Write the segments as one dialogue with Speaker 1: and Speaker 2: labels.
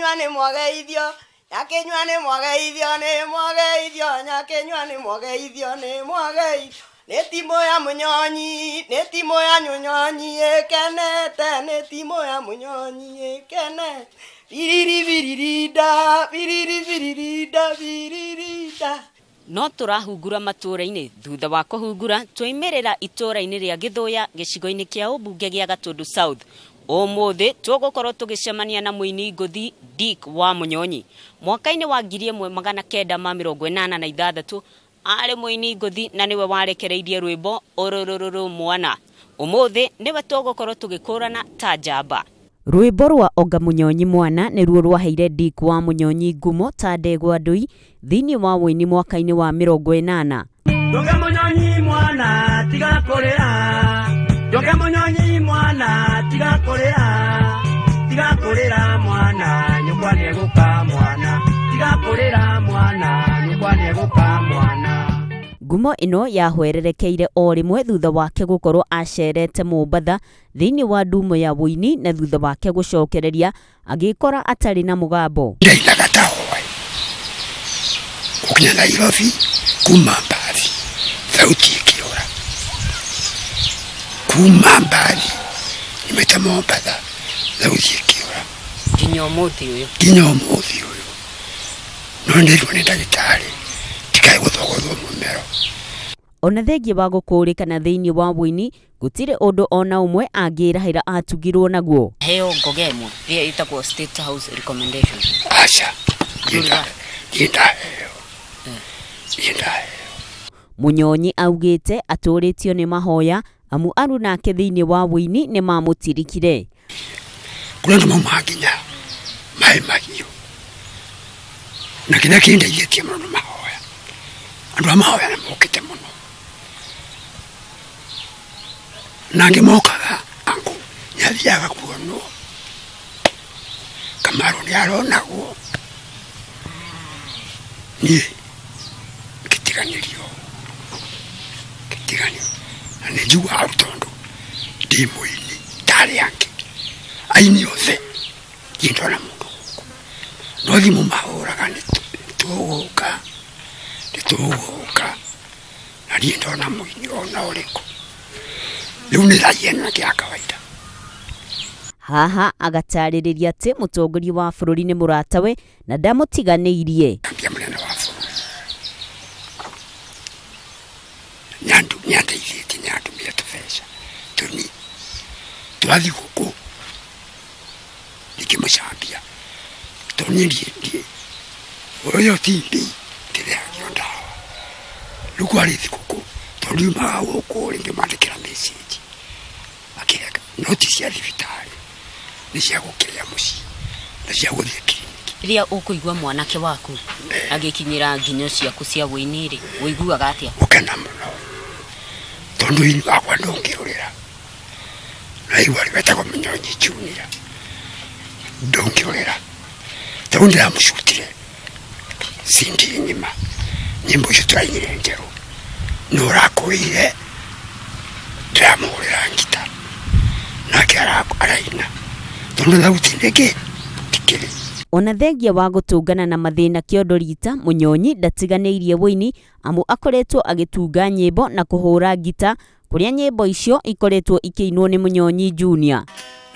Speaker 1: Nyakĩnyua nĩ mwageithio, Nyakĩnyua nĩ mwageithio, nĩ mwageithio, Nyakĩnyua nĩ mwageithio, nĩ mwageithio. Nĩ timũ ya Mũnyonyi, nĩ timũ ya Mũnyonyi ĩkenete, nĩ timũ ya Mũnyonyi ĩkenete. Biriri biririnda, biriri biririnda, biririnda.
Speaker 2: No tũrahungura matũũra-inĩ thutha wa kũhungura twoimĩrĩra itũũra-inĩ rĩa Gĩthũya gĩcigo-inĩ kĩa ũmbunge gĩa Gatũndũ South. Ũmũthĩ tũgũkorwo tũgĩcemania na mũini ngũthi Dick wa Mũnyonyi. Mwaka-inĩ wa 1986 arĩ mũini ngũthi na nĩwe warekereirie rwĩmbo ũrũrũrũrũ mwana. Ũmũthĩ nĩwe tũgũkorwo tũgĩkũrana ta njamba. Rwĩmbo rwa Onga Mũnyonyi Mwana nĩruo rwaheire Dick wa Mũnyonyi ngumo ta ndegwa ndũi thĩinĩ wa ũini mwaka-inĩ wa 80.
Speaker 3: Njoke Mũnyonyi mwana tiga kũrĩra, Njoke Mũnyonyi mwana tiga kũrĩra, tiga kũrĩra mwana nyũkwa nĩegũka mwana, tiga kũrĩra mwana nyũkwa nĩegũka mwana.
Speaker 2: Ngumo ĩno yahwererekeire o rĩmwe thutha wake gũkorwo acerete Mombatha thĩinĩ wa ndumo ya ũini na thutha wake gũcokereria agĩkora atarĩ na mũgambo.
Speaker 4: Ndainaga ta hwaĩ gũkinya Nairobi kuma mbathi thauti ĩkĩũra, kuma mbathi nyumĩte Mombatha thauti ĩkĩũra.
Speaker 2: Nginya ũmũthĩ ũyũ?
Speaker 4: Nginya ũmũthĩ ũyũ. No nderirwo nĩ ndagĩtarĩ ndikae gũthogothwo mũmero.
Speaker 2: Ona thengia wa gũkũrĩkana thĩinĩ wa ũini, gũtirĩ ũndũ ona ũmwe angĩrahĩra atugirwo naguo. Heo ngoga ĩmwe ĩrĩa ĩtagwo State House Recommendation.
Speaker 4: Aca, ndirĩ ndaheo, ndirĩ ndaheo.
Speaker 2: Mũnyonyi augĩte atũrĩtio nĩ mahoya amu aruna ake thĩinĩ wa ũini nĩ mamũtirikire.
Speaker 4: Kũrĩ andũ maumaga nginya maĩ mahiũ na kĩrĩa kĩndeithĩtie mũno nĩ mahoya. Andũ a mahoya nĩ mokĩte mũno na angĩ mokaga angũ nĩ athiaga kuonwo, Kamaru nĩ aronagwo, niĩ ngĩtiganĩrio, ngĩtiganĩrio na nĩ njiguaga ũru tondũ ndĩ mũini ta arĩa angĩ, aini othe ndirĩ ndona mũndũ gũkũ, no thimũ mahũraga nĩ tũgũka, nĩ tũgũka na ndirĩ ndona mũini ona ũrĩkũ, rĩu nĩ raia ĩno ĩngĩ ya kawaida.
Speaker 2: Haha agatarĩrĩria atĩ mũtongoria wa bũrũri nĩ mũratawe na ndamũtiganĩirie.
Speaker 4: Mbia mũnene wa bũrũri nĩandeithĩtie nĩandũmĩire tũbeca tũnini twa thigũkũ ndingĩmũcambia tondũ niĩ ndirĩ ũyũ TB ndĩrĩhagio ndawa rĩu kwarĩ thigũkũ tondũ ndiumaga gũkũ rĩ ngĩmwandĩkĩra message akĩhe no ti cia thibitarĩ nĩ cia gũkĩrĩa mũciĩ na cia gũthiĩ kiriniki.
Speaker 2: Rĩrĩa ũkũigua mwanake waku agĩkinyĩra nginyo ciaku cia ũini-rĩ, ũiguaga atĩa?
Speaker 4: Gũkena mũno tondũ ũini wakwa ndũngĩũrĩra, naigua wetagwo Mũnyonyi Junior ndũngĩũrĩra tondũ ndĩramũcutire CD ng'ima nyĩmbo icio tũrainire njerũ nĩ ũrakũrĩire ndĩramũhũrĩra ngita nake araina tondũ thauti nĩkĩ ndikĩrĩ.
Speaker 2: Ona thengia wa gũtũngana na mathĩna kĩondo rita, Mũnyonyi ndatiganĩirie ũini amu akoretwo agĩtunga nyĩmbo na kũhũra ngita kũrĩa nyĩmbo icio ikoretwo ikĩinwo nĩ Mũnyonyi Junior.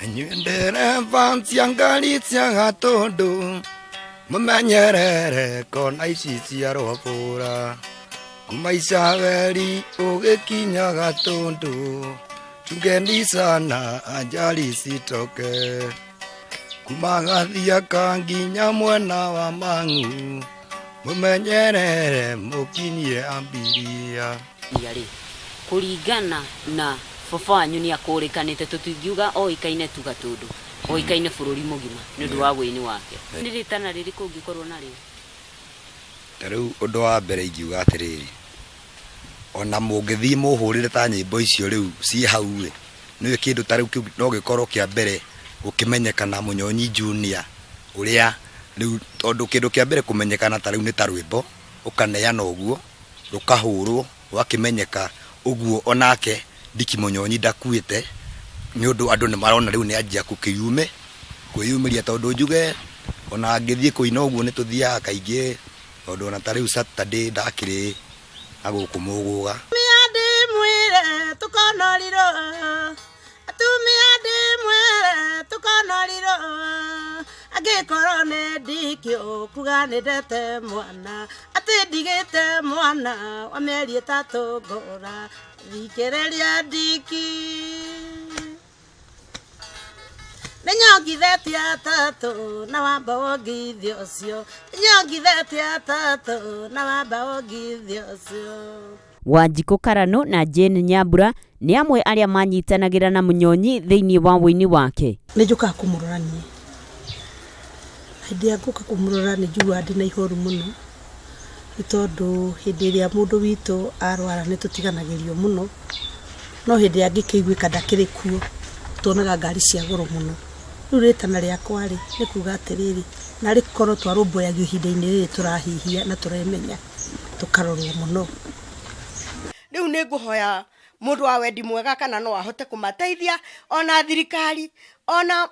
Speaker 5: Inyuĩ ndereba cia ngari cia Gatũndũ mũmenyerere kona ici cia Rwabũra kuma Icaberi ũgĩkinya Gatũndũ chungeni sana ajali citoke kuma Gathiaka nginya mwena wa Mang'u mũmenyerere mũkinyie abiria.
Speaker 2: Rĩ, kũringana na baba wanyu nĩ akũrĩkanĩte tũtingiuga oĩkaine tu Gatũndũ, oĩkaine bũrũri mũgima nĩ ũndũ wa ũini wake. Nĩ rĩtana rĩrĩkũ ũngĩkorwo narĩo?
Speaker 5: Ta rĩu ũndũ wa mbere ingiuga atĩrĩrĩ, ona mũngĩthiĩ mũhũrĩre ta nyĩmbo icio rĩu ciĩ hau rĩ, nĩũĩ kĩndũ ta rĩu kĩu no gĩkorwo kĩa mbere gũkĩmenyekana Mũnyonyi Junior ũrĩa rĩu tondũ kĩndũ kĩa mbere kũmenyekana ta rĩu nĩ ta rwĩmbo, ũkaneana ũguo, rũkahũrwo rũgakĩmenyeka ũguo onake Dick Mũnyonyi ndakuĩte nĩ ũndũ andũ nĩ marona rĩu nĩ anjia gũkĩyumĩria tondũ njuge Ona ngĩthiĩ kũina ũguo nĩ tũthiaga kaingĩ tondũ ona ta rĩu Saturday ndakĩrĩ na gũkũ Mũgũga.
Speaker 1: Atumia ndĩmwĩre tũkonorirwo, atumia ndĩmwĩre tũkonorirwo, angĩkorwo nĩ ndikĩũkuga nĩ ndete mwana, atĩ ndigĩte mwana wa mĩeri ĩtatũ ngũra, thikĩrĩria ndiki. Nĩ nyongithĩtie atatũ na wamba wongithie ũcio, nĩ nyongithĩtie atatũ na wamba wongithie ũcio.
Speaker 2: Wanjikũ Karanũ na Jane Nyambura nĩ amwe arĩa manyitanagĩra na Mũnyonyi thĩinĩ wa ũini wake.
Speaker 6: Nĩ njũkaga kũmũrora niĩ, na hĩndĩ ĩrĩa ngũka kũmũrora nĩ njiguaga ndĩna ihoru mũno, nĩ tondũ hĩndĩ ĩrĩa mũndũ witũ arwara nĩ tũtiganagĩrio mũno, no hĩndĩ ĩrĩa angĩkĩiguĩka ndakĩrĩ kuo, tuonaga ngari cia goro mũno. Rĩu rĩtana rĩakwa rĩ, nĩ kuga atĩrĩrĩ, narĩ korwo twarũmbũyagio ihinda-inĩ rĩrĩ tũrahihia na tũremenya, tũkarorwo mũno.
Speaker 1: Rĩu nĩ ngũhoya mũndũ wa wendi mwega kana no ahote kũmateithia, ona thirikari, ona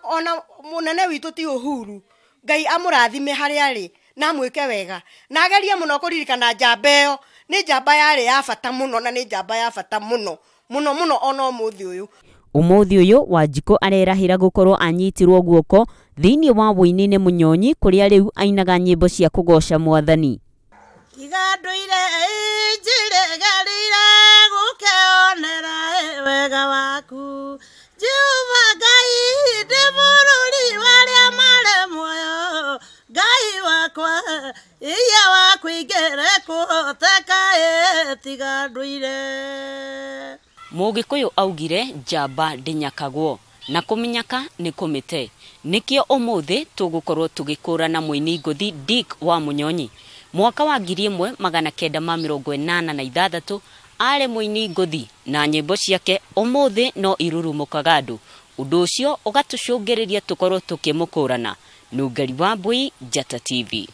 Speaker 1: mũnene witũ ti Uhuru, Ngai amũrathime harĩa arĩ na amwĩke wega, na agerie mũno kũririkana njamba ĩyo, nĩ njamba yarĩ ya bata mũno na nĩ njamba ya bata mũno mũno mũno ona ũmũthĩ ũyũ.
Speaker 2: Ũmũthĩ ũyũ Wanjikũ arerahĩra gũkorwo anyitirwo guoko thĩinĩ wa ũini nĩ Mũnyonyi kũrĩa rĩu ainaga nyĩmbo cia kũgoca mwathani.
Speaker 1: Tiga ndũire njĩrĩgĩrĩire gũkeonera wega waku, Jehova Ngai ndĩ bũrũri wa arĩa marĩ muoyo, Ngai wakwa iria waku ingĩrĩ kũhoteka tiga ndũire.
Speaker 2: Mũgĩkũyũ augire njamba ndĩnyakagwo na kũmĩnyaka nĩ kũmĩte. Nĩkĩo ũmũthĩ tũgũkorwo tũgĩkũrana mũini ngũthi Dick wa Mũnyonyi. Mwaka wa 1986 arĩ mũini ngũthi na nyĩmbo ciake ũmũthĩ no irurumũkaga andũ. Ũndũ ũcio ũgatũcũngĩrĩria tũkorwo tũkĩmũkũrana. Nungari wa Mbui, Njata TV.